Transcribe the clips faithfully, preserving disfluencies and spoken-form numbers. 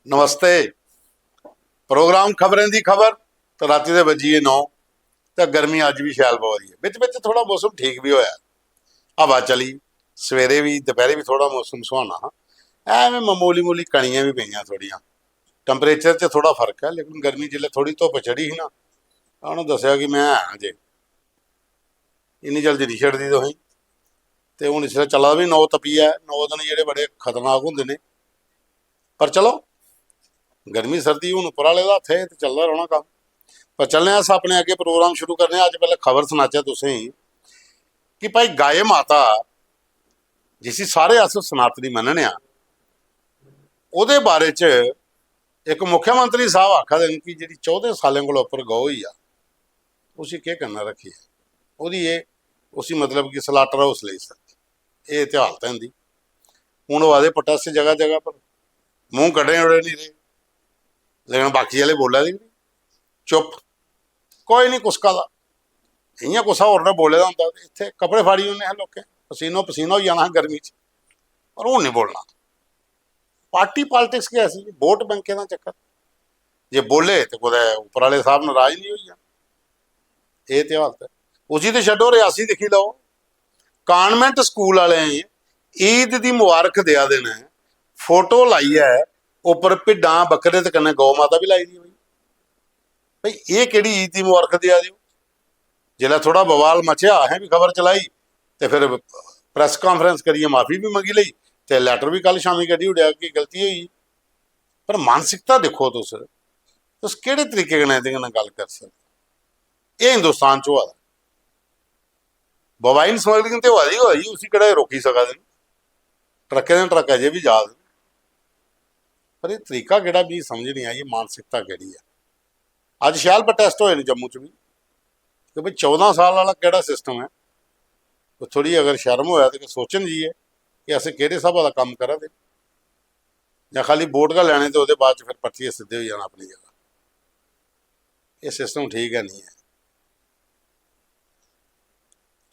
नमस्ते। Programme खबरें दी खबर। ते रातीं दे बज्जी गे नौ। ते गर्मी अज्ज बी शैल पवा दी ऐ। बिच बिच थोह्ड़ा मौसम ठीक बी होआ ऐ। हवा चली, सवेरे बी, दपैह्‌री बी थोह्ड़ा मौसम सुहाना हा। ऐ, में मामूली मूली कनियां बी पेइयां थोह्ड़ियां। टैम्परेचर च थोह्ड़ा फर्क ऐ, लेकिन गर्मी जिसलै थोह्ड़ी धुप्प चढ़ी ही ना, तां उ'नें दस्सेआ कि में ऐ अजें। इन्नी जल्दी निं छड्डदी तुसें। ते हून इसलै चला दा बी नौ तप्पियै, नौ दिन जेह्ड़े बड़े खतरनाक होंदे न। पर चलो, गर्मी सर्दी हून उप्पर आह्ले दा हत्थ ऐ, ते चलदा रौह्ना कम्म। पर चलने आं, अस अपने अग्गें प्रोग्राम शुरू करने आं। अज्ज पैह्लें खबर सनाचै तुसें गी कि भाई गाय माता, जिसी सारे अस सनातनी मन्नने आं, ओह्दे बारे च इक मुख्यमंत्री साहब आखा दे न कि जेह्ड़ी चौदां सालें कोला उप्पर गौ होई जा, उसी केह् करना रक्खियै? ओह्दी एह्, उसी मतलब कि स्लाटर हाउस लेई सकदे। एह् ते हालत ऐ इंदी। हून होआ दे प्रोटेस्ट जगह जगह पर, मूंह कड्ढे ओड़े निं रेह्, लेकिन बाकी आह्ले बोला दे बी निं। चुप, कोई निं कुसका दा। इ'यां कुसै होर ने बोले दा होंदा ते इत्थै कपड़े फाड़ी ओड़ने हे लोकें, पसीनो पसीना होई जाना हा गर्मी च। पर हून निं बोलना। पार्टी पॉलिटिक्स गै ऐसी ऐ, वोट बैंकें दा चक्कर। जे बोले ते कुतै उप्पर आह्ले साहब नराज निं होई जान। एह् ते हालत ऐ। उसी ते छड्डो, रियासी दिक्खी लैओ, कान्वेंट स्कूल आह्ले ईद दी मुबारक देआ दे न, फोटो लाइयै उप्पर भिड्डां, बक्करे ते कन्नै गौ माता बी लाई दी। भाई, भाई, एह् केह्ड़ी ईद दी मुबारक देआ दे ओ? जिसलै थोह्ड़ा बवाल मचेआ, असें बी खबर चलाई ते फिर प्रैस कांफ्रेंस करियै माफी बी मंगी लेई ते लैटर बी कल शामीं कड्ढी ओड़ेआ कि गलती होई। पर मानसिकता दिक्खो तुस, तुस केह्ड़े तरीके कन्नै एह्दे कन्नै गल्ल करी सकदे? एह् हिंदुस्तान च होआ दा। ववाइन स्मगलिंग ते होआ दी, होआ दी, उसी केह्ड़ा एह् रोकी सका दे न? ट्रकें दे ट्रक अजें बी जा दे न। पर एह् तरीका केह्ड़ा, मिगी समझ निं आई, एह् मानसिकता केह्ड़ी ऐ? अज्ज शैल प्रोटेस्ट होए न जम्मू च बी, कि भाई चौदां साल आह्ला केह्ड़ा सिस्टम ऐ? कोई थोह्ड़ी अगर शर्म होऐ ते कोई सोचन जाइयै कि अस केह्ड़े स्हाबा दा कम्म करा दे, जां खाली वोट गै लैने ते ओह्दे बाद च फिर परतियै सिद्धे होई जाना अपनी जगह। एह् सिस्टम ठीक गै निं ऐ।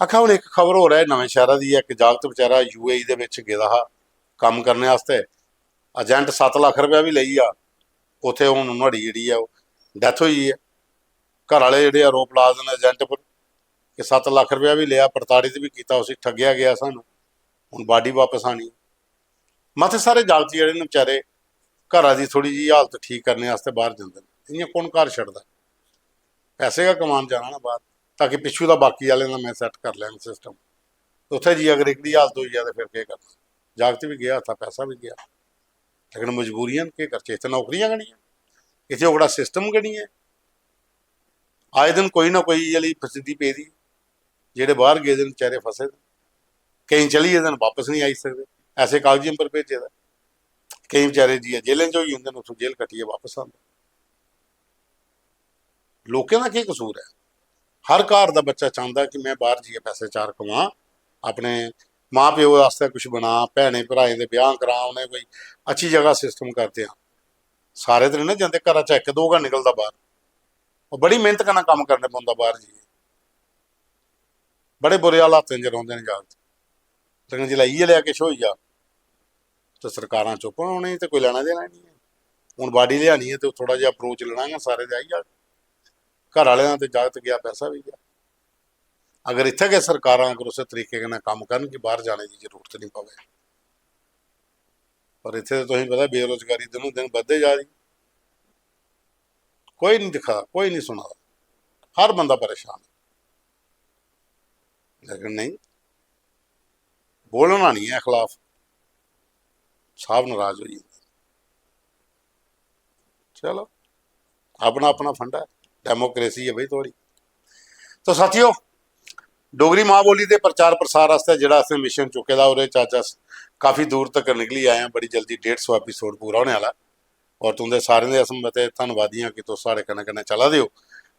आखा हून इक खबर होर ऐ, नमें शैह्रा दी ऐ, इक जागत बेचारा यूएई दे बिच गेदा हा कम्म करने आस्तै, एजेंट सत्त लक्ख रपेआ बी लेई गेआ, उत्थै हून नुहाड़ी जेह्ड़ी ऐ ओह् डैथ होई गेई ऐ। घर आह्ले जेह्ड़े आरोप ला दे न एजेंट पर कि सत्त लक्ख रपेआ बी लेआ, प्रताड़ित बी कीता, उसी ठग्गेआ गेआ सानूं, हून बाडी बापस आनी। मते सारे जागत जेह्ड़े न बेचारे घरा दी थोह्ड़ी जेही हालत ठीक करने आस्तै बाह्र जंदे न। इ'यां कु'न घर छड्डदा? पैसे गै कमान जाना ना बाह्र, ताकि पिच्छू दा बाकी आह्लें दा में सैट्ट करी लैङ सिस्टम। ते उत्थै जाइयै अगर एह्कड़ी हालत होई जा ते फिर केह् करना? जागत बी गेआ, उत्थै पैसा बी गेआ। लेकिन मजबूरियां न, केह् करचै? इत्थै नौकरियां गै निं ऐ, इत्थै ओह्कड़ा सिस्टम गै निं ऐ। आए दिन कोई ना कोई इ'यै जेही परिस्थिति पेदी, जेह्ड़े बाह्र गेदे न बेचारे फसे दे, केईं चली गेदे न, बापस निं आई सकदे, ऐसे कागजें पर भेजे दा। केईं बेचारे जि'यां जेलें च होई जंदे न, उत्थूं जेल कट्टियै बापस आंदे। लोकें दा केह् कसूर ऐ? हर घर दा बच्चा चांह्दा कि में बाह्र जाइयै पैसे चार कमां, अपने मां प्यो आस्तै कुछ बनां, भैनें भ्राएं दे ब्याह् करां, उ'नें कोई अच्छी जगह सिस्टम करदे आं। सारे ते निं ना जंदे, घरा चा इक दो गै निकलदा बाह्र। ओह् बड़ी मेह्नत कन्नै कम्म करने पौंदा बाह्र जाइयै। बड़े बुरे हालातें च रौंह्दे न जागत। लेकिन जिसलै इ'यै लेआ किश होई जा, ते सरकारां चुप्प न, उ'नेंगी ते कोई लैना देना निं ऐ। हून बाडी लेआनी ऐ ते थोह्ड़ा जेहा अप्रोच लैना गै, सारे ते आई जाग। घर आह्लें दा ते जागत गेआ, पैसा बी गेआ। अगर इत्थै गै सरकारां अगर उस्सै तरीके कन्नै कम्म करन कि बाह्र जाने दी जरूरत निं पवै, पर इत्थै ते तुसेंगी पता बेरोजगारी दिनों दिन बधदे जा दी। कोई निं दिक्खा दा, कोई निं सुना दा, हर बंदा परेशान। लेकिन नेईं, बोलना निं ऐ खलाफ, साहब नाराज होई जंदे। चलो, अपना अपना फंडा ऐ, डेमोक्रेसी ऐ भाई थुआढ़ी। तो साथियो, डोगरी मां बोली दे प्रचार प्रसार आस्तै जेह्ड़ा असें मिशन चुक्के दा, ओह्दे च अज्ज अस काफी दूर तक निकली आए आं। बड़ी जल्दी डेढ़ सौ एपिसोड पूरा होने आह्ला ऐ। और तुं'दे सारें दे अस मते धन्नवादी आं कि तुस साढ़े कन्नै कन्नै चला दे ओ,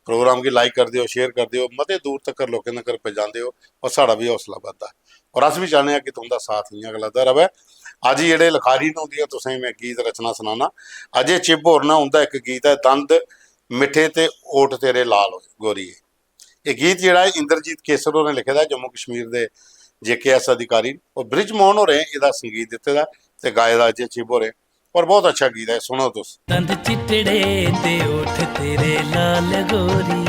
प्रोग्राम गी लाइक करदे ओ, शेयर करदे ओ, मते दूर तक लोकें तक पजांदे ओ, और साढ़ा बी हौसला बधदा ऐ। और अस बी चाह्न्ने आं कि तुं'दा साथ इ'यां गै लभदा र'वै। अज्ज जेह्ड़े लखारी न, उं'दियां तुसें गी में गीत रचना सनाना। अजय चिब होर न, उं'दा इक गीत ऐ, दंद मिट्ठे ते ओठ तेरे लाल होए गोरिये। एह् गीत जेह्ड़ा ऐ, इंद्रजीत केसर होरें लिखे दा ऐ, जम्मू कश्मीर दे जेकेएस अधिकारी न। और बृज मोहन होरें एह्दा संगीत दित्ते दा ऐ ते गाए दा अजय चिब होरें। पर बहुत अच्छा गीत है, सुनो तुस। दंद चिट्टड़े ते ओठ तेरे लाल गोरी,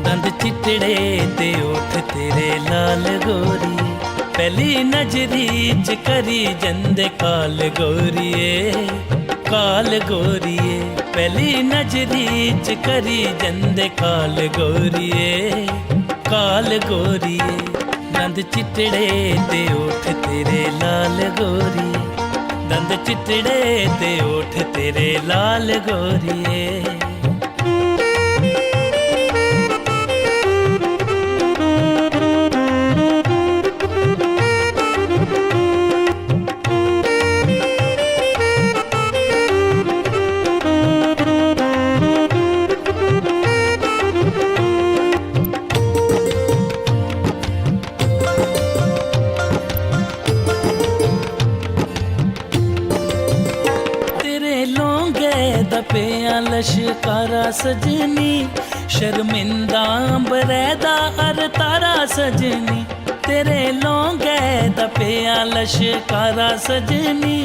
दंद चिट्टड़े ते ओठ तेरे लाल गोरी, पहली नजरी च करी जंदे काल गोरिए, काल गोरिए, पहली नजरी च करी जंदे काल गोरिए, काल गोरिए। दंद चिट्टड़े ते ओठ तेरे लाल गोरी, दंद चिट्टड़े ते ओठ तेरे लाल गोरिए। तेरे लौंगे दा पेआ लश्कारा सजनी, शर्मिंदा अंबरै दा अर तारा सजनी। तेरे लौंगे दा पेआ लश्कारा सजनी,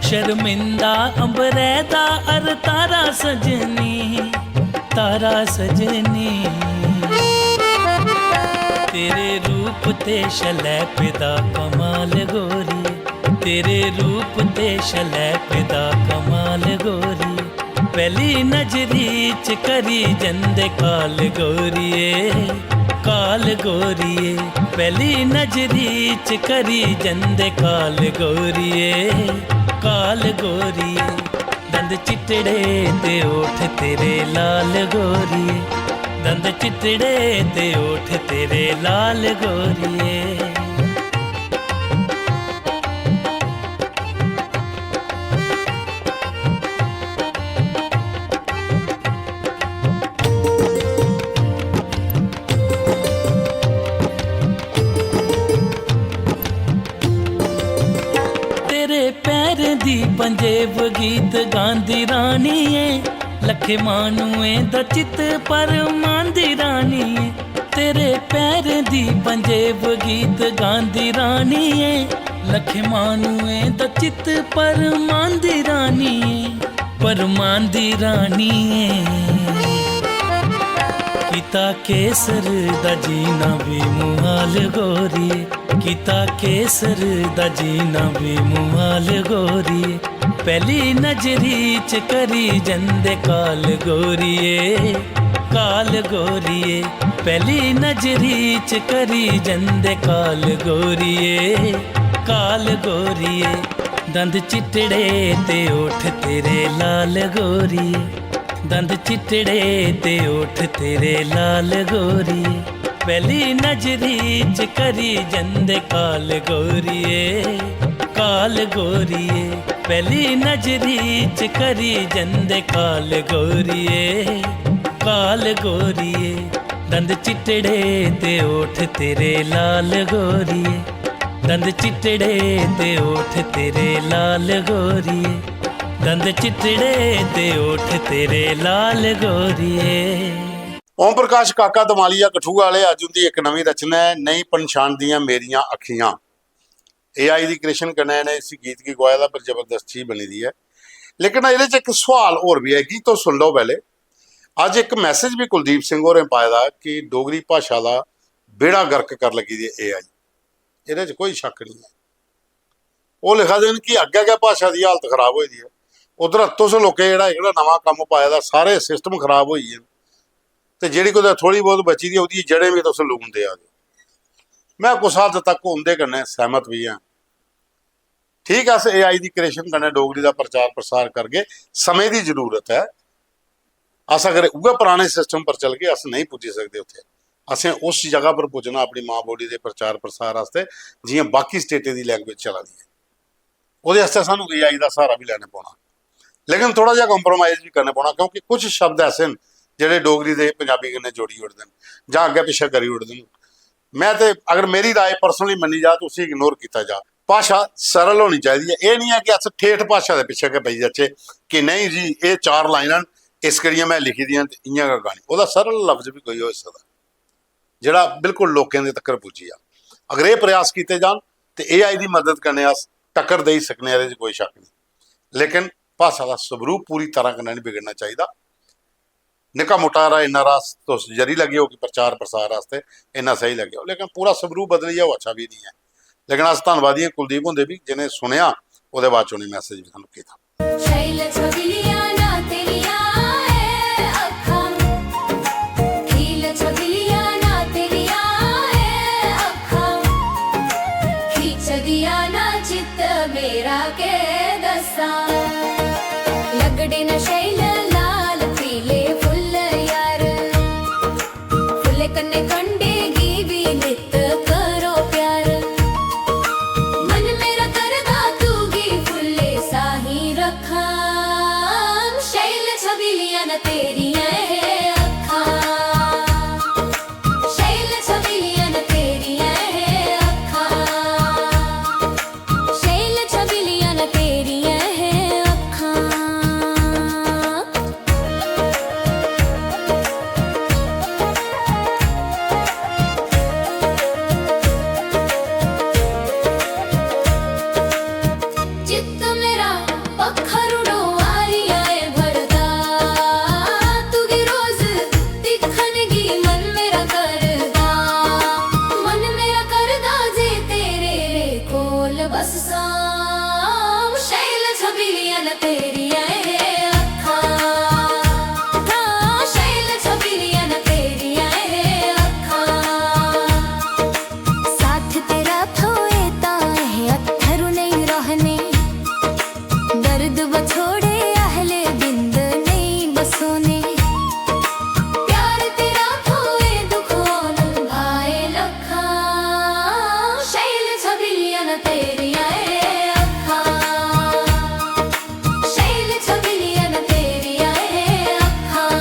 शर्मिंदा अंबरै दा अर तारा सजनी, तारा सजनी। तेरे रूप ते शलैपे दा कमाल गोरी, तेरे रूप ते शलैपे दा कमाल गोरी, पहली नजरी च करी जंदे काल गोरिए, काल गोरिए, पहली नजरी च करी जंदे काल गोरिए, काल गोरिए। दंद चिट्टड़े ते ओठ तेरे लाल गोरिए, दंद चिट्टड़े ते ओठ तेरे लाल गोरिए। तेरे पैरें दी पंजेब गीत गांदी रानी ऐ, लखे मानुएं दा चित्त परमांदी रानी ऐ। तेरे पैरें दी पंजेब गीत गांदी रानी ऐ, लखे मानुएं दा चित्त परमांदी रानी ऐ, परमांदी रानी ऐ। किता केसर दा जीना भी मुहाल गोरी, किता केसर दा जीना भी मुहाल गोरी। पहली नजरी च करी जंदे काल गोरिए, काल गोरिए। पहली नजरी च करी जंदे काल गोरिए, काल गोरिए। दंद चिट्टड़े ते ओठ तेरे लाल गोरिए, दंद चिट्टड़े ते ओठ तेरे लाल गोरिए। पहली नजरी च करी जंदे काल गोरिए, काल गोरिए। पहली नजरी च करी जंदे काल गोरिए, काल गोरिए। दंद चिट्टड़े ते ओठ तेरे लाल गोरिए, दंद चिट्टड़े ते ओठ तेरे लाल गोरिए, दंद चिट्टड़े ते ओठ तेरे लाल गोरिए। ओम प्रकाश काका दमालिया कठुआ आह्ले, अज्ज उं'दी इक नमीं रचना ऐ, नेईं पन्छानदियां मेरियां अक्खियां। एआई दी क्रिएशन कन्नै इ'नें इस गीत गी गोआए दा, पर जबरदस्त चीज बनी दी ऐ। लेकिन एह्दे च इक सोआल होर बी ऐ, गीत तुस सुन लैओ पैह्ले। अज्ज इक मैसेज बी कुलदीप सिंह होरें पाए दा कि डोगरी भाशा दा बेड़ा गर्क कर लगी दी ऐ एआई, एह्दे च कोई शक्क निं ऐ। ओह् लिखा दे न कि अग्गै गै भाशा दी हालत खराब होई दी ऐ, उद्धरा तुस लोकें जेह्ड़ा, जेह्ड़ा नमां कम्म पाए दा, सारे सिस्टम खराब होई गे न, ते जेह्ड़ी कुतै थोह्ड़ी बहुत बची दी, ओह्दी जड़ें बी तुस लून देआ दे। में कुस हद तक उं'दे कन्नै सैह्मत बी आं। ठीक ऐ, अस एआई दी क्रिएशन कन्नै डोगरी दा प्रचार प्रसार करगे, समें दी जरूरत ऐ। अस अगर उ'ऐ पराने सिस्टम पर चलगे, अस नेईं पुज्जी सकदे उत्थै। असें उस जगह पर पुज्जना अपनी मां बोली दे प्रचार प्रसार आस्तै, जि'यां बाकी स्टेटें दी लैंग्वेज चला दी ऐ। ओह्दे आस्तै सानूं एआई दा स्हारा बी लैना पौना, लेकिन थोह्ड़ा जेहा काम्प्रोमाइज बी करना पौना, क्योंकि कुछ शब्द ऐसे न जेह्ड़े डोगरी दे पंजाबी कन्नै जोड़ी ओड़दे न जां अग्गें पिच्छें करी ओड़दे न। में ते, अगर मेरी राय पर्सनली मन्नी जा, ते उसी इग्नोर कीता जा। भाशा सरल होनी चाहिदी ऐ। एह् निं ऐ कि अस ठेठ भाशा दे पिच्छें गै पेई जाचै कि नेईं जी, एह् चार लाइनां न, इस करियै में लिखी दियां न ते इ'यां गै गानी। ओह्दा सरल लफ्ज बी कोई होई सकदा, जेह्ड़ा बिल्कुल लोकें दे तक्कर पुज्जी जा। अगर एह् प्रयास कीते जान, ते एआई दी मदद कन्नै अस टक्कर देई सकने आं, एह्दे च कोई शक्क नेईं। लेकिन भाशा दा स्वरूप पूरी तरह कन्नै निं बिगड़ना चाहिदा। निक्का मुट्टा हारा इन्ना हारा तुस जरी लग्गेओ कि प्रचार प्रसार आस्तै इन्ना स्हेई लग्गेओ, लेकिन पूरा स्वरूप बदलियै ओह् अच्छा बी निं ऐ। लेकिन अस धन्नवादी आं कुलदीप हुंदे बी, जि'नें सुनेआ, ओह्दे बाद च उ'नें मैसेज बी सानूं कीता। शैल छबिलियां ना तेरियां ऐ अक्खां, खील छबिलियां ना तेरियां ऐ अक्खां, खींचदियां ना चित्त मेरा के दस्सां। लगदे न शैल लाल पीले फुल्ल यार, फुल्ले कन्नै कंडे गी बी नित करो प्यार। मन मेरा करदा तुगी फुल्ले साहीं रखां। शैल छबिलियां न तेरियां ऐ अक्खां, शैल छबिलियां न तेरियां ऐ अक्खां, शैल छबिलियां न तेरियां ऐ अक्खां। चित्त मेरा पक्खरुड़ो आरिया ऐ भरदा, तुगी रोज दिक्खन गी मन मेरा करदा, मन मेरा करदा जे तेरे कोल बस्सां। शैल छबिलियां न तेरियां ऐ अक्खां, हां, शैल छबिलियां न तेरियां ऐ अक्खां। साथ तेरा थोए तां ऐ अत्थरू नेईं रहने, दर्द बछोड़े आहले बिंद नेईं बसोने। प्यार तेरा थोए दुख होन भाए लक्खां, शैल छबिलियां न तेरियां ऐ अक्खां, शैल छबिलियां न तेरियां ऐ अक्खां।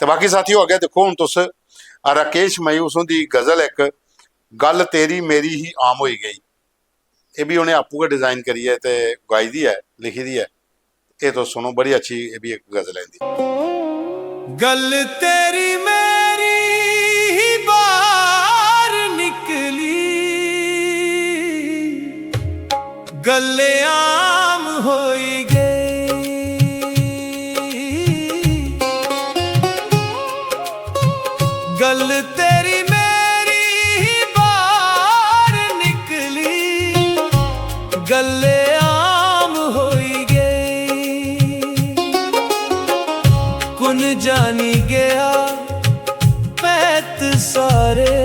ते बाकी साथियों, अग्गें दिक्खो, हून तुस राकेश मायूस हुंदी गजल इक, "गल्ल तेरी मेरी ही आम होई गेई।" एह् बी उ'नें आपूं गै डिजाइन करियै ते गाई दी ऐ, लिखी दी ऐ। एह् तुस सुनो, बड़ी अच्छी एह् बी इक गजल ऐ इं'दी। गल्ल तेरी मेरी ही बाहर निकली, गल्ल आम होई गई। गल्ल तेरी मेरी ही बाहर निकली, गल्ल आम होई गई। कुन जानी गया पैत सारे,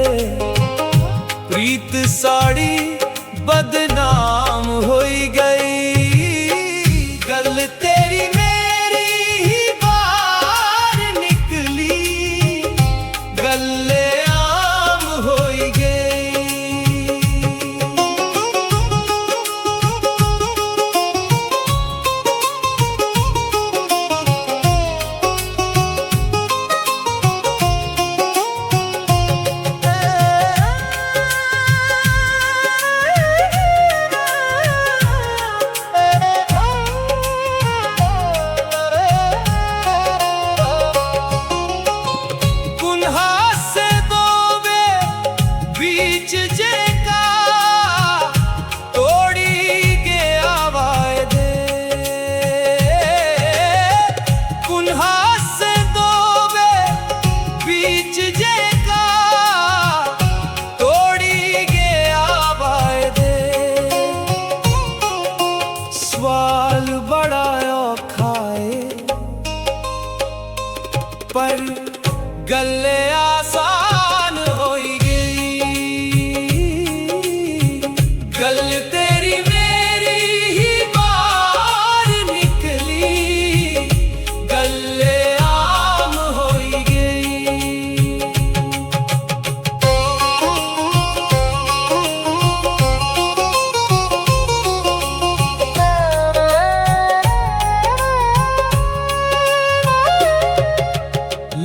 प्रीत साड़ी बदनाम होई गई। गल्ल तेरी मेरी ही बाहर निकली, गल्ल आम होई गई। कुन हासे दोवे बीच जेका तोड़ी गया वायदे, कुन हासे दोवे बीच जेका तोड़ी गया वायदे। सवाल बड़ा औखा है, पर गल्ल आसान होई गई। गल्ल तेरी मेरी ही बाहर निकली, गल्ल आम होई गई।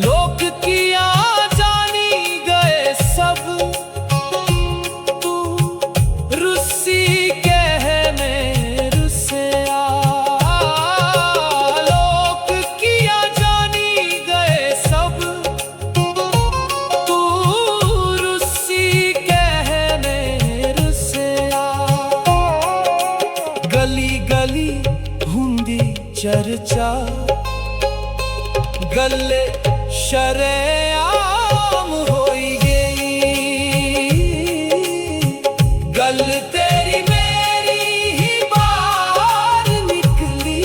लोक किया जानी शरेआम होई गेई गल्ल तेरी मेरी ही बाहर निकली,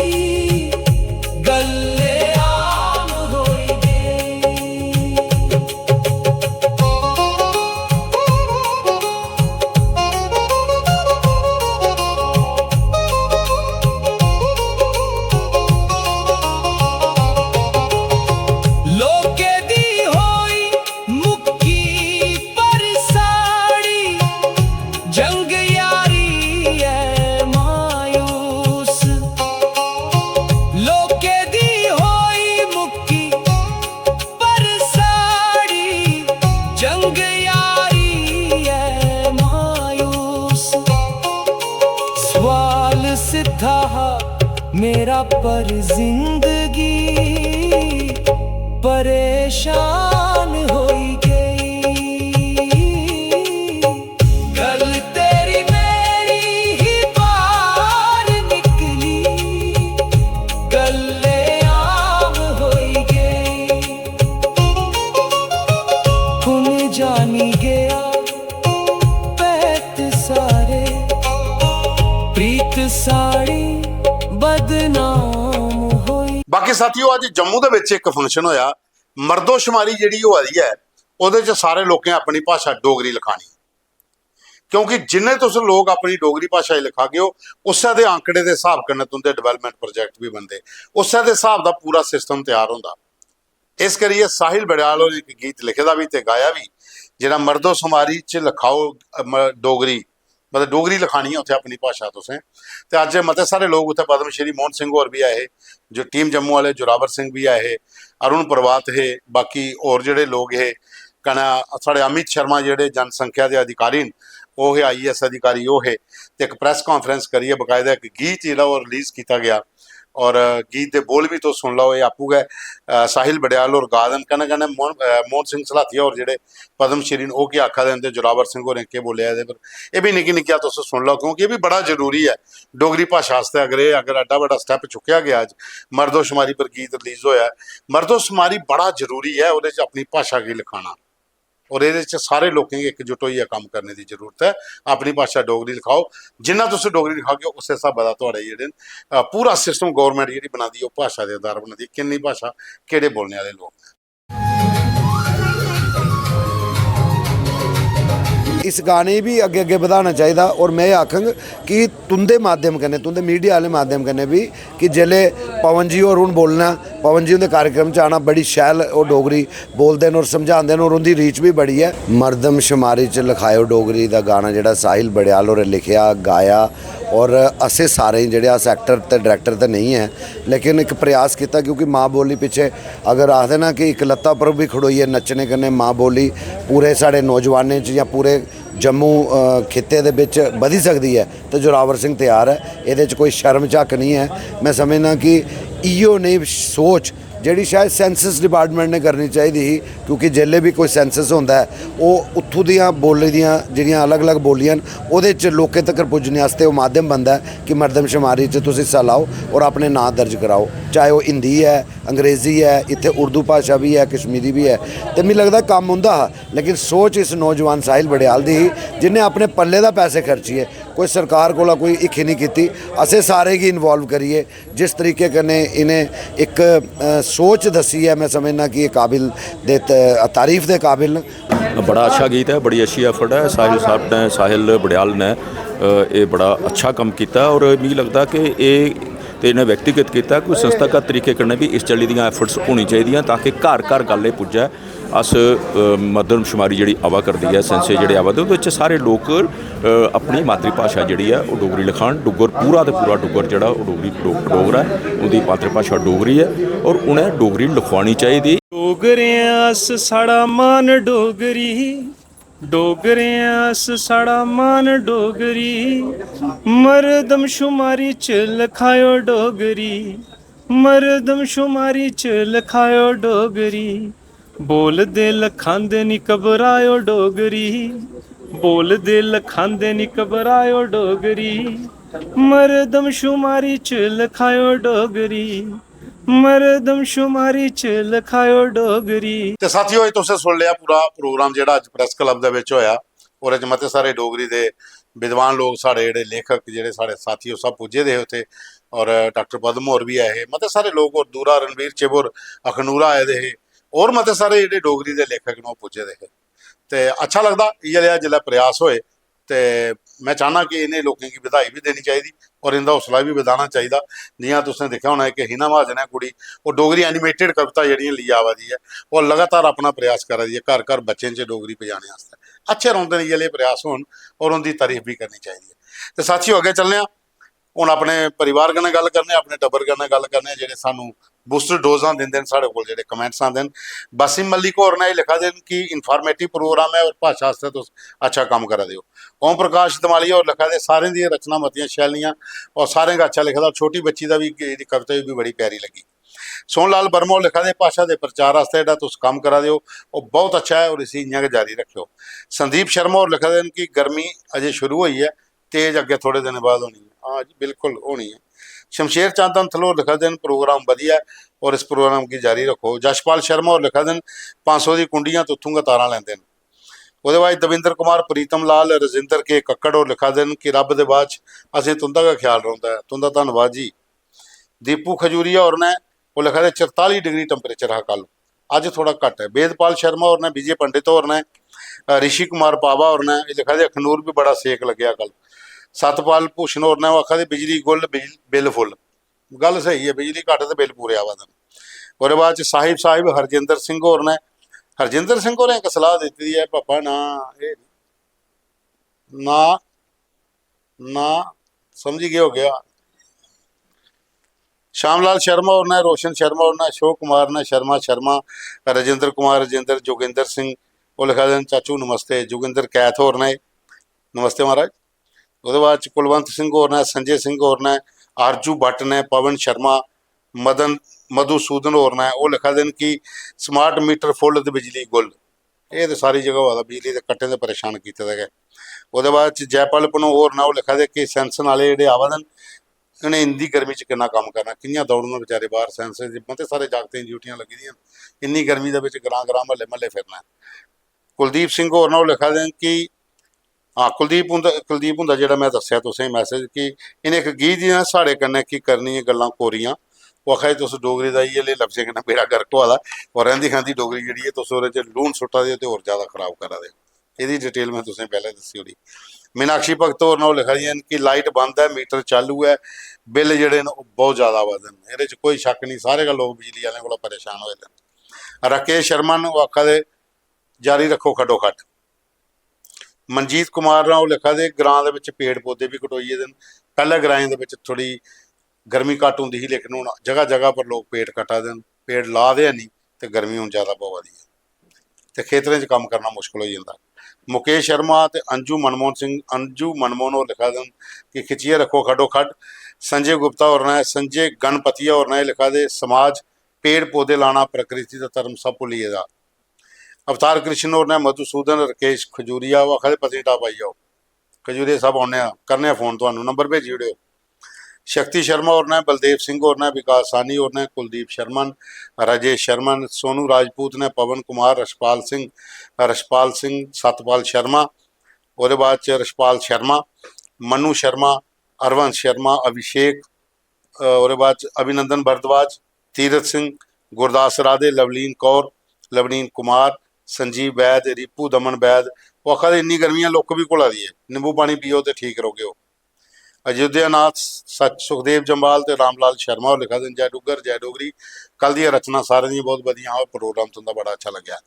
गल्ल आम होई गेई। लोके दी होई मुक्की पर साड़ी जंग यारी ऐ मायूस। लोके दी होई मुक्की पर साड़ी जंग यारी ऐ मायूस। सवाल सिद्धा हा मेरा पर जिंदगी परेशान होई गई। गल तेरी मेरी ही बाहर निकली, गल्ले आम होई गई। कुण जानी गया पैत सारे, प्रीत साड़ी बदनाम होई। बाकी साथियों, अज्ज जम्मू दे ਵਿੱਚ ਇੱਕ ਫੰਕਸ਼ਨ ਹੋਇਆ ਮਰਦੋਸ਼ੁਮਾਰੀ ਜਿਹੜੀ ਹੋਈ ਹੈ। ਉਹਦੇ ਚ ਸਾਰੇ ਲੋਕਾਂ ਆਪਣੀ ਭਾਸ਼ਾ ਡੋਗਰੀ ਲਿਖਾਣੀ, ਕਿਉਂਕਿ ਜਿੰਨੇ ਤੁਸੀਂ ਲੋਕ ਆਪਣੀ ਡੋਗਰੀ ਭਾਸ਼ਾ ਚ ਲਿਖਾਗੇ ਹੋ, ਉਸੇ ਦੇ ਅੰਕੜੇ ਦੇ ਹਿਸਾਬ ਕਨੇ तुंदे ਡਿਵੈਲਪਮੈਂਟ ਪ੍ਰੋਜੈਕਟ ਵੀ ਬਣਦੇ, ਉਸੇ ਦੇ ਹਿਸਾਬ ਦਾ ਪੂਰਾ ਸਿਸਟਮ ਤਿਆਰ ਹੁੰਦਾ। ਇਸ ਕਰੀਏ ਸਾਹਿਲ ਬੜਿਆਲ ਹੋਰੀ ਇੱਕ ਗੀਤ ਲਿਖਦਾ ਵੀ ਤੇ ਗਾਇਆ ਵੀ, ਜਿਹੜਾ ਮਰਦੋ ਸ਼ੁਮਾਰੀ ਚ ਲਿਖਾਓ ਅ, ਮ- ਡੋਗਰੀ, ਮਤਲਬ ਡੋਗਰੀ ਲਿਖਾਣੀ ਹੈ ਉੱਥੇ ਆਪਣੀ ਭਾਸ਼ਾ ਤੁਸੀਂ। ਤੇ ਅੱਜ ਮਤੇ ਸਾਰੇ ਲੋਕ ਉੱਥੇ ਪਦਮ ਸ਼੍ਰੀ ਮੋਹਨ ਸਿੰਘ ਹੋਰ ਵੀ ਆਏ, ਜੋ ਟੀਮ ਜੰਮੂ ਵਾਲੇ ਜੋਰਾਵਰ ਸਿੰਘ ਵੀ ਆਏ, ਅਰੁਣ ਪ੍ਰਵਾਤ ਹੈ, ਬਾਕੀ ਹੋਰ ਜਿਹੜੇ ਲੋਕ ਹੈ ਕਣਾ ਸਾਡੇ ਅਮਿਤ ਸ਼ਰਮਾ ਜਿਹੜੇ ਜਨਸੰਖਿਆ ਦੇ ਅਧਿਕਾਰੀ ਨੇ, ਉਹ ਹੈ ਆਈਐਸ ਅਧਿਕਾਰੀ ਉਹ ਹੈ। ਤੇ ਇੱਕ ਪ੍ਰੈਸ ਕਾਨਫਰੰਸ ਕਰੀਏ, ਬਕਾਇਦਾ ਇੱਕ ਗੀਤ ਜਿਹੜਾ ਉਹ ਰਿਲੀਜ਼ ਕੀਤਾ ਗਿਆ ਔਰ ਗੀਤ ਦੇ ਬੋਲ ਵੀ ਤੋਂ ਸੁਣ ਲਓ। ਇਹ ਆਪੂ ਹੈ ਅ, ਸਾਹਿਲ ਬੜਿਆਲ ਔਰ ਗਾ ਦੇਣ ਕਣਾ ਕਣਾ ਮੋਹਨ ਅ, ਮੋਹਨ ਸਿੰਘ ਸਲਾਥੀਆ ਔਰ ਜਿਹੜੇ ਪਦਮ ਸ਼੍ਰੀ ਨੇ ਉਹ ਕੀ ਆਖਾ ਦੇ ਤੇ ਜੋਰਾਵਰ ਸਿੰਘ ਹੋਰੇ ਕੀ ਬੋਲਿਆ ਇਹਦੇ पर। ਇਹ ਵੀ ਨਿੱਕੀ ਨਿੱਕੀਆਂ ਤੁਸੀਂ ਸੁਣ ਲਓ, ਕਿਉਂਕਿ ਇਹ ਵੀ ਬੜਾ ਜ਼ਰੂਰੀ ਹੈ ਡੋਗਰੀ ਭਾਸ਼ਾ ਵਾਸਤੇ। ਅਗਰ ਇਹ ਅਗਰ ਐਡਾ ਵੱਡਾ ਸਟੈਪ ਚੁੱਕਿਆ ਗਿਆ ਅੱਜ ਮਰਦੋ ਸ਼ੁਮਾਰੀ ਪਰ ਗੀਤ ਰਿਲੀਜ਼ ਹੋਇਆ ਹੈ। ਮਰਦੋ ਸ਼ੁਮਾਰੀ ਬੜਾ ਜ਼ਰੂਰੀ ਹੈ ਉਹਦੇ ਚ ਆਪਣੀ ਭਾਸ਼ਾ ਕੀ ਲਿਖਾਣਾ, ਔਰ ਇਹਦੇ ਚ ਸਾਰੇ ਲੋਕਾਂ ਨੂੰ ਇਕਜੁੱਟ ਹੋਈ ਕੰਮ ਕਰਨੇ ਦੀ ਜ਼ਰੂਰਤ ਹੈ। ਆਪਣੀ ਭਾਸ਼ਾ ਡੋਗਰੀ ਲਿਖਾਓ, ਜਿੰਨਾ ਤੁਸੀਂ ਡੋਗਰੀ ਲਿਖਾਓਗੇ ਉਸੇ ਹਿਸਾਬ ਦਾ ਤੁਹਾਡੇ ਜਿਹੜੇ ਅ, ਪੂਰਾ ਸਿਸਟਮ ਗਵਰਨਮੈਂਟ ਜਿਹੜੀ ਬਣਾਉਂਦੀ ਹੈ ਉਹ ਭਾਸ਼ਾ ਦੇ ਆਧਾਰ ਬਣਾਉਂਦੀ ਹੈ, ਕਿੰਨੀ ਭਾਸ਼ਾ, ਕਿਹੜੇ ਬੋਲਣ ਵਾਲੇ ਲੋਕ। इस गाने गी बी अग्गें अग्गें बधाना चाहिदा। और में एह् आखङ कि तुं'दे माध्यम कन्नै, तुं'दे मीडिया आह्ले माध्यम कन्नै बी कि जेल्लै पवन जी होर हून बोलना, पवन जी हुंदे कार्यक्रम च आना, बड़ी शैल ओह् डोगरी बोलदे न और समझांदे न और उं'दी रीच बी बड़ी ऐ। मर्दमशुमारी च लखाएओ डोगरी दा गाना जेह्ड़ा साहिल बड़ेआल होरें लिखेआ, गाया और असें सारें गी, जेह्ड़े अस ऐक्टर ते डरैक्टर ते नेईं ऐ, लेकिन इक प्रयास कीता, क्योंकि मां बोली पिच्छे अगर आखदे ना कि इक लत्ता पर बी खड़ोइयै नच्चने कन्नै मां बोली पूरे साढ़े नौजवानें च जां पूरे जम्मू अ, खित्ते दे बिच बधी सकदी ऐ, ते जोरावर सिंह त्यार ऐ। एह्दे च कोई शर्म झक्क निं ऐ। में समझना कि इ'यो नेही सोच जेह्ड़ी शायद सैंसस डिपार्टमैंट ने करनी चाहिदी ही, क्योंकि जेल्लै बी कोई सैंसस होंदा ऐ, ओह् उत्थूं दियां बोल्ली दियां जेह्ड़ियां अलग-अलग बोल्लियां न, ओह्दे च लोकें तगर पुज्जने आस्तै ओह् माध्यम बनदा ऐ कि मर्दमशमारी च तुस हिस्सा लैओ और अपने नांऽ दर्ज कराओ, चाहे ओह् हिंदी ऐ, अंग्रेजी ऐ, इत्थै उर्दू भाशा बी ऐ, कश्मीरी बी ऐ। ते मिगी लगदा कम्म उं'दा हा, लेकिन सोच इस नौजवान साहिल बड़ेआल दी ही, जिन्नै अपने पल्ले दा पैसे खर्चियै कोई सरकार कोला कोई हिक्खी निं कीती। असें सारें गी इन्वाल्व करियै जिस तरीके कन्नै इ'नें इक अ, सोच दस्सी ऐ, में समझना कि एह् काबिल दे त- तारीफ दे काबिल न। बड़ा अच्छा गीत ऐ, बड़ी अच्छी एफर्ट ऐ। साहिल साहब ने, साहिल बड़ियाल ने अ, एह् बड़ा अच्छा कम्म कीता और मिगी लगदा कि एह् ते इ'नें व्यक्तिगत कीता, कोई संस्थागत तरीके कन्नै बी इस चाल्ली दियां एफर्ट्स होनी चाहिदियां ताकि घर घर गल्ल एह् पुज्जै। अस अ, मर्दमशुमारी जेह्ड़ी आवा करदी ऐ, सैंसस जेह्ड़े आवा दे, ओह्दे च सारे लोक अ, अपनी मातृभाशा जेह्ड़ी ऐ ओह् डोगरी लखान। डुग्गर, पूरा ते पूरा डुग्गर जेह्ड़ा ओह् डोगरी डो- डोगरा ऐ, ओह्दी मातृभाशा डोगरी ऐ और उ'नें डोगरी लखोआनी चाहिदी। डोगरे आं अस, साढ़ा मान डोगरी। डोगरे आं अस, साढ़ा मान डोगरी। मर्दमशुमारी च लखाएओ डोगरी। मर्दमशुमारी च लखाएओ डोगरी। बोलदे लखांदे निं घबराएओ डोगरी। बोलदे लखांदे निं घबराएओ डोगरी। मर्दमशुमारी च लखाएओ डोगरी। मर्दमशुमारी च लखायो डोगरी। ते साथियो, अज्ज तुसें सुन लिया पूरा प्रोग्राम जेह्ड़ा अज्ज प्रैस क्लब दे बिच होया। और अज्ज मते सारे डोगरी दे विद्वान लोग, साढ़े जेह्ड़े लेखक, जेह्ड़े साढ़े साथी, ओह् सब पुज्जे दे हे उत्थे। और डाक्टर पद्म होर बी आए हे, मते सारे लोग, और दूरा रणवीर चिब होर अखनूरा आए दे हे, और मते सारे जेह्ड़े डोगरी दे लेखक न, ओह् पुज्जे दे हे। ते अच्छा लगदा इ'यै जेहा जिसलै प्रयास होए। ते में चाहना कि इ'नें लोकें गी बधाई बी देनी चाहिदी और इं'दा हौसला बी बधाना चाहिदा। जि'यां तुसें दिक्खेआ होना ऐ कि हिना महाजन ऐ कुड़ी, ओह् डोगरी एनिमेटेड कविता जेह्ड़ियां लेइयै आवा दी ऐ, ओह् लगातार अपना प्रयास करा दी ऐ घर घर बच्चें च डोगरी पजाने आस्तै। अच्छे रौंह्दे न इ'यै लेह् प्रयास होन, और उं'दी तारीफ बी करनी चाहिदी ऐ। ते साथियो, अग्गें चलने आं, हून अपने परिवार कन्नै गल्ल करने आं, अपने टब्बर कन्नै गल्ल करने आं, जेह्ड़े सानू बूस्टर डोजां दिंदे न, साढ़े कोल जेह्ड़े कमेंट्स आंदे न। बासिम मलिक होर ने एह् लिखा दे न कि इन्फॉर्मेटिव प्रोग्राम ऐ और भाशा आस्तै तुस अच्छा कम्म करा दे ओ। ओम प्रकाश दमालिया होर लिखा दे, सारें दियां रचनां मतियां शैल हियां और सारें गै अच्छा लिखे दा। छोटी बच्ची दा बी, एह्दी कविता बी बड़ी प्यारी लग्गी। सोहन लाल वर्मा होर लिखा दे, भाशा दे प्रचार आस्तै जेह्ड़ा तुस कम्म करा दे ओ, ओह् बहुत अच्छा ऐ और इसी इ'यां गै जारी रक्खेओ। संदीप शर्मा होर लिखा दे न कि गर्मी अजें शुरू होई ऐ, तेज अग्गें थोड़े दिनें बाद होनी ऐ। हां जी, बिल्कुल होनी ऐ। शमशेर चंद अंथल होर लिखा दे न, प्रोग्राम बधिया ऐ और इस प्रोग्राम गी जारी रक्खो। यशपाल शर्मा होर लिखा दे न, पंज सौ दी कुंडियां ते उत्थूं गै तारां लैंदे न। ओह्दे बाद दविंदर कुमार, प्रीतम लाल, रजिंदर के कक्कड़ होर लिखा दे न कि रब दे बाद च असें तुं'दा गै ख्याल रौंह्दा ऐ। तुं'दा धन्नवाद जी। दीपू खजूरिया होर ने, ओह् लिखा दे, चरताली डिग्री टैम्परेचर हा कल, अज्ज थोह्ड़ा घट्ट ऐ। वेदपाल शर्मा होर ने, विजय पंडित होर ने, अ, ऋषि कुमार पावा होर ने एह् लिखा दे, अखनूर बी बड़ा सेक लग्गेआ कल। सतपाल भूषण होर ने, ओह् आखा दे, बिजली गुल, बिज-, बिल फुल। गल्ल स्हेई ऐ, बिजली घट्ट ते बिल पूरे आवा दे न। ओह्दे बाद च साहिब साहिब हरजिंदर सिंह होर ने, हरजिंदर सिंह होरें इक सलाह दित्ती दी ऐ, पापा ना, एह् ना, ना, समझी गए होगे। श्यामलाल शर्मा होर ने, रोशन शर्मा होर ने, अशोक कुमार ने, शर्मा शर्मा, राजेंद्र कुमार, राजेंद्र, जोगिंदर सिंह, ओह् लिखा दे न, चाचू नमस्ते। जोगिंदर कैथ होर ने, नमस्ते महाराज। ओह्दे बाद च कुलवंत सिंह होर ने, संजय सिंह होर ने, आरजू भट्ट ने, पवन शर्मा, मदन, मधुसूदन होर ने, ओह् लिखा दे न कि स्मार्ट मीटर फुल ते बिजली गुल। एह् ते सारी जगह होआ दा, बिजली दे कट्टें ते परेशान कीते दा गै। ओह्दे बाद च जयपाल पनो होर ने, ओह् लिखा दे कि सैंसन आह्ले जेह्ड़े आवा दे न, इ'नें इं'दी गर्मी च किन्ना कम्म करना, कि'यां दौड़ङन बेचारे बाह्र। सैंसन च मते सारे जागतें दी ड्यूटियां लग्गी दियां न, इन्नी गर्मी दे बिच ग्रां ग्रां, म्हल्ले म्हल्ले फिरना ऐ। कुलदीप सिंह होर ने, ओह् लिखा दे न कि हां, कुलदीप हुंदा, कुलदीप हुंदा जेह्ड़ा में दस्सेआ तुसेंगी मैसेज कि इ'नें इक गीत दियां साढ़े कन्नै की करनियां गल्लां कोरियां। ओह् आखा दे, तुस डोगरी दा इ'यै लेह् लफ्जें कन्नै बेड़ा गर्क होआ दा, और रैंह्दी खैंह्दी डोगरी जेह्ड़ी ऐ, तुस ओह्दे च लून सुट्टा दे ओ ते होर जैदा खराब करा दे ओ। एह्दी डिटेल में तुसेंगी पैह्लें दस्सी ओड़ी। मीनाक्षी भगत होर न, ओह् लिखा दियां न कि लाइट बंद ऐ, मीटर चालू ऐ, बिल जेह्ड़े न, ओह् बहुत जैदा आवा दे न। एह्दे च कोई शक्क निं, सारे गै लोक बिजली आह्लें कोला परेशान होए दे न। राकेश शर्मा न, ओह् आखा दे, जारी रक्खो खड्डो खड्ड। मनजीत कुमार राव लिखा दे, ग्रां दे बिच पेड़ पौधे बी कटोई गेदे न। पैह्ले ग्राएं दे बिच थोह्ड़ी गर्मी घट्ट होंदी ही, लेकिन हून जगह जगह पर लोक पेड़ कट्टा दे न, पेड़ ला दे हैनी, ते गर्मी हून ज्यादा पवा दी ऐ, ते खेतरें च कम्म करना मुश्कल होई जंदा। मुकेश शर्मा ते अंजू मनमोहन सिंह, अंजू मनमोहन होर लिखा दे न कि खिच्चियै रक्खो खड्डो खड्ड। संजय गुप्ता होर ने, संजय गणपतिया होर ने लिखा दे, समाज पेड़ पौधे लाना, प्रकृति दा धर्म सब भुल्ली गेदा। अवतार कृष्ण होर ने, मधुसूदन, राकेश खजूरिया, ओह् आखा दे पत्नीटाप आई जाओ। खजूरिया साहब औने आं, करने आं फोन तुहानू, नंबर भेजी ओड़ेओ। शक्ति शर्मा होर ने, बलदेव सिंह होर ने, विकास साहनी होर ने, कुलदीप शर्मा न, राजेश शर्मा न, सोनू राजपूत ने, पवन कुमार, रशपाल सिंह, रशपाल सिंह, सतपाल शर्मा, ओह्दे बाद च रशपाल शर्मा, मनु शर्मा, हरवंश शर्मा, अभिषेक, अ, ओह्दे बाद च अभिनंदन भारद्वाज, तीरथ सिंह, गुरदास राधे, लवलीन कौर, लवलीन कुमार, संजीव वैद, रिपू दमन वैद। ओह् आखा दे, इन्नी गर्मियां लुक्क बी घुला दी ऐ, निंबू पानी पियो ते ठीक रौह्गे ओ। अयोध्या नाथ सच, सुखदेव जम्वाल ते रामलाल शर्मा होर लिखा दे न, जय डुग्गर, जय डोगरी। कल दियां रचनां सारें दियां बहुत बधियां, और प्रोग्राम तुं'दा बड़ा अच्छा लग्गेआ।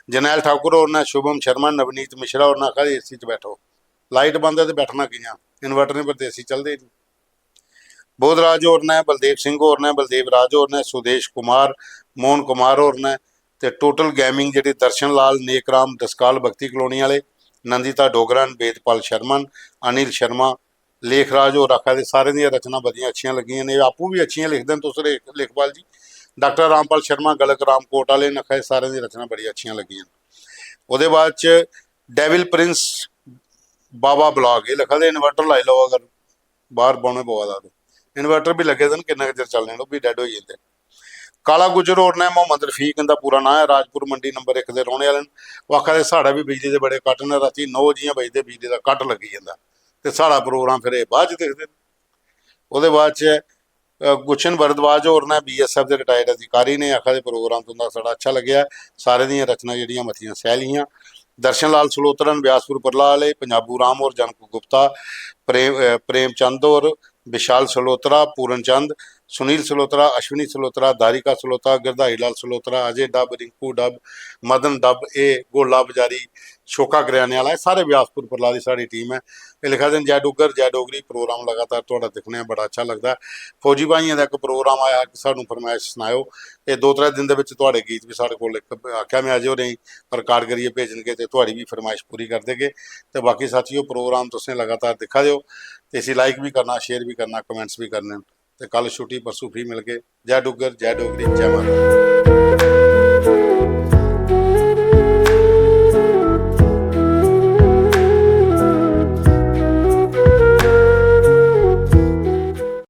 जरनैल ठाकुर होर ने, शुभम शर्मा, नवनीत मिश्रा होर ने आखा दे, एसी च बैठो, लाइट बंद ऐ ते बैठना कि'यां, इन्वर्टरें पर ते एसी चलदे ही निं। बोधराज होर ने, बलदेव सिंह होर ने, बलदेव राज होर ने, सुदेश कुमार, मोहन कुमार होर ने, ते टोटल गेमिंग जेह्ड़ी दर्शन लाल, नेक राम, डसकाल भक्ति कलोनी आह्ले, नंदिता डोगरा न, वेदपाल शर्मा न, अनिल शर्मा, लेखराज होर आखा दे, सारें दियां रचनां बड़ियां अच्छियां लग्गियां न। एह् आपूं बी अच्छियां लिखदे न तुस, लेख-, लेखपाल जी। डाक्टर रामपाल शर्मा, गलक रामकोट आह्ले न, आखा दे, सारें दियां रचनां बड़ियां अच्छियां लग्गियां न। ओह्दे बाद च डेविल प्रिंस बाबा ब्लॉग, एह् लिखा दे, इन्वर्टर लाई लैओ अगर बाह्र बौह्ने पवा दा ते। इन्वर्टर बी लग्गे दे न, किन्ना चिर चलने न, ओह् बी डैड होई जंदे न। काला गुज्जर होर ने, मोहम्मद रफीक इंदा पूरा नांऽ ऐ, राजपुर मंडी नंबर इक दे रौह्ने आह्ले न। ओह् आखा दे, "साढ़ा बी बिजली दे बड़े कट न, रातीं नौ जियां बजदे बिजली दा कट लग्गी जंदा ते साढ़ा प्रोग्राम फिर एह् बाद च दिखदे न।" ओह्दे बाद च, अ, गुलशन भारद्वाज होर ने, बीएसएफ दे रिटायर्ड अधिकारी ने, आखा दे, "प्रोग्राम तुंदा साढ़ा अच्छा लग्गेआ, सारें दियां रचनां जेह्ड़ियां मतियां सैल हियां।" दर्शन लाल सलोत्रा न, ब्यासपुर परला आह्ले, पंजाबू राम होर, जनक गुप्ता, प्रेम, अ, प्रेमचंद होर, विशाल सलोत्रा, पूरन चंद, सुनील सलोत्रा, अश्विनी सलोत्रा, दारिका सलोत्रा, गिरधारी लाल सलोत्रा, अजय डब, रिंकू डब, मदन डब, ए गोला बजारी, शोका करेआने आह्ला, एह् सारे ब्यासपुर परला दी साढ़ी टीम ऐ। एह् लिखा दे न, "जय डुग्गर, जय डोगरी, प्रोग्राम लगातार थुआढ़ा दिक्खने आं, बड़ा अच्छा लगदा ऐ। फौजी भाइयें दा इक प्रोग्राम आया कि सानूं फरमाइश सनाएओ।" एह् दो त्रै दिन दे बिच थुआढ़े गीत बी साढ़े कोल, इक आखेआ में अजय होरें गी, रिकार्ड करियै भेजन गे ते थुआढ़ी बी फरमाइश पूरी करी देगे। ते बाकी साथियो, प्रोग्राम तुसें लगातार दिक्खा दे ओ ते इसी लाइक बी करना, शेयर बी करना, कमेंट्स बी करने न। ते कल छुट्टी, परसों फ्ही मिलगे। जय डुग्गर, जय डोगरी, जय माता।